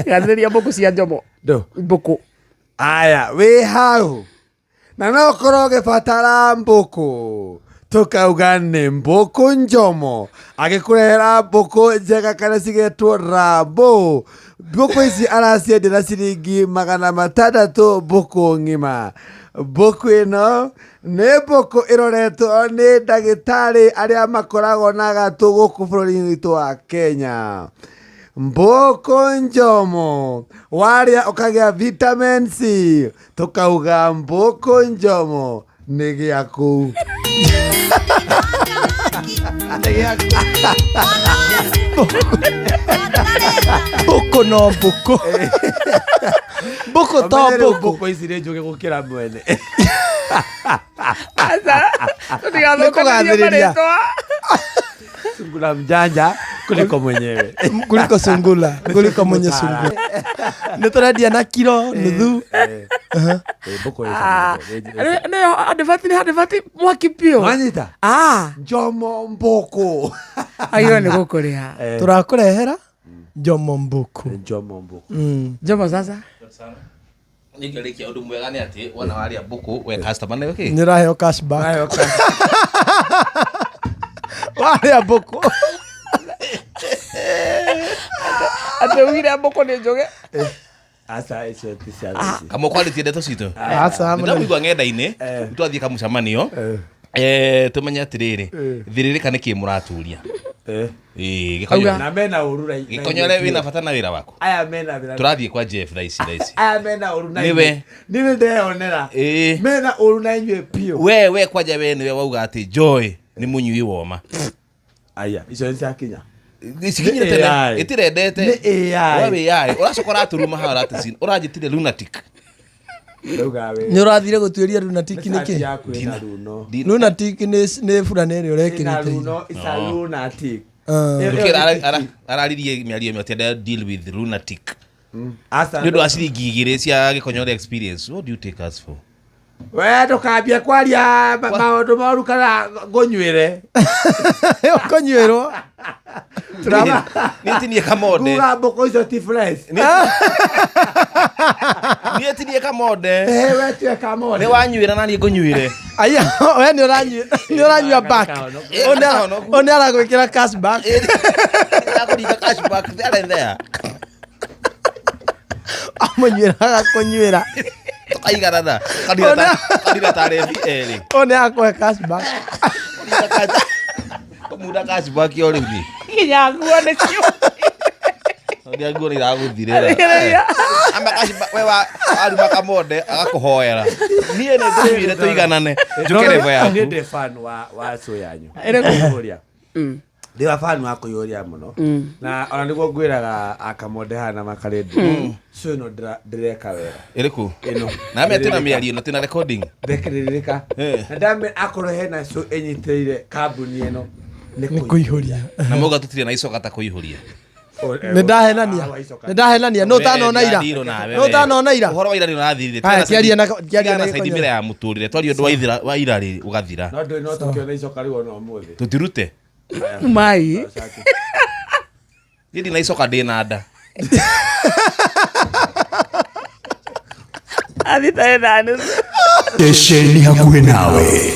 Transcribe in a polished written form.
Gathĩrĩria mbũkũ cia njomo. Ndũ. Mbũkũ. Aya, wĩ hau na no ũkorwo ũgĩbatara mbũkũ, tũkauga nĩ mbũkũ njomo agĩkũrehera mbũkũ njega kana cigetwo rambo. Mbũkũ ici araciendia na ciringi 600 mbũkũ ng'ima. Mbũkũ ĩno nĩ mbũkũ ĩroretwo nĩ ndagĩtarĩ arĩa makoragwo na gatũ gũkũ bũrũri-inĩ witũ wa Kenya. Mbũkũ njomo warĩa ũkagĩa vitamin C, tũkauga mbũkũ njomo nĩ gĩaku. Mbũkũ no mbũkũ, mbũkũ to Ũmenye rĩu mbũkũ. Mbũkũ ici nĩ njũgĩ gũkĩra mwene. Aca. Tũtigathũkanĩrie Nĩkũgathĩrĩria. marĩtwa. Sungula mjanja kuliko mwenyewe. Kuliko sungula, kuliko mwenye sungula. Nĩ tũrendia na kiro nuthu. Mbũkũ ĩ Ah, cama mũno. Nĩyo advert, nĩ advert mwaki biũ. Wanyita? Ah, Njomo mbũkũ. agĩrĩirwo nĩ gũkũrĩha. Tũrakũrehera njomo mbũkũ. Njomo mbũkũ. Njomo sasa. Nĩngĩrĩkia ũndũ mwega nĩ atĩ wona warĩa mbũkũ we customer nĩwe kĩ Nĩ ũraheo cashback Ayo, ka- warĩa mbũkũ. Atĩ ugire mbũkũ nĩ njũgĩ. Aca, icio ti cia thaa ici. Kamwe kwarĩtie ndeto citũ. Aca, mũno. Ndamũigua ng'enda-inĩ twathiĩ kamũcemanio, tũmenye atĩrĩrĩ, thĩrĩrĩka nĩ kĩ mũraturia. Ĩĩ, Auga. gĩkonyore. Na mena ũru na Gĩkonyore wĩna bata na wĩra waku. Aya mena wĩra. Tũrathiĩ kwa Jeff thaa ici thaa ici. Aya mena ũru na Nĩwe. inyuĩ. Nĩwe ndeyonera. Mena ũru na inyuĩ biũ. We kwanja we nĩwe wauga atĩ Joy nĩ mũnyui woma. Aya, icio nĩ ciakinya. Cikinyire Nĩ tene. AI. Ĩtirendete. Nĩ AI. We wĩ AI ũracoka ũratũruma haha, ũranjĩtire lunatic. Ndauga we. Nĩ ũrathire gũtuĩria lunatic Nĩ nĩkĩ? cati yaku ĩna runo. Lunatic nĩ burana ĩrĩa Ĩna ũrekĩrĩte. runo, it's a lunatic. Ah. Ĩyo Ndũkĩra nĩ tiki. araririe mĩario ĩmwe atĩ enda deal with lunatic. Aca, Nĩ ũndũ wa ciringi 2 cia gĩkonyore experience. What do you take us for? We ndũkambie kwaria maũndũ moru kana ngũnyuĩre. Ũkũnyuĩrwo. Niĩ tinie kamonde. Nguga mbũkũ icio ti fresh. Niĩ tinie kamonde. Eh, we tue kamonde. Nĩ wanyuĩra na niĩ ngũnyuĩre. Aya, we nĩ ũranyua, nĩ ũranyua back. Ũyũ nĩ aragwĩkĩra cash back. Ndakũringa cash back there and there. Amũnyuĩraga kũnyuĩra. Tũkaiganana. Kanira ta rebi erĩ. Ũyũ nĩ akũhe cash back. Kũmunda cash back o rĩu niĩ. Nginya nguo nĩcio. Ũrĩa nguo nĩ iragũthirĩra. Thikĩrĩria. Ama cash back we waruma kamonde agakũhoera. Niĩ nĩ ngũnyuĩre tũiganane. Njũke level yaku. Niĩ ndĩ fan wa show yanyu. Ĩrĩkũ? Kũiyũria. Ndĩ wa fan wa kũiyũria mũno. Na ona nĩguo ngwĩraga akamonde haha na makarĩndũ. Show ĩno ndĩreka wega. Ĩrĩkũ? Ĩno. Na me twĩna mĩario ĩno twĩna recording. Ndekĩrĩrĩka. Na ndame akorwo hena show ĩnyitĩrĩire kambuni ĩno nĩ Nĩ kũihũria. Na mauga tũtirĩ na icoka ta kũihũria. Nĩ ndahenania. Nĩ ndahenania. Nũ ũtanona ira? Nũ ũtanona ira? Ũhoro wa ira nĩ ũrathirire. Haya, kĩaria kĩaria na Tigana saidi Gĩkonyore. mĩra ya mũtũrĩre. Twaria ũndũ wa ithira wa ira rĩ ũgathira. No ndũĩ no tũkĩona icoka rĩu ona ũmũthĩ. Tũtirute. Mai. Niĩ ndina icoka ndĩ na nda. Athita ĩna nuthu. Ceceni hakuhĩ nawe.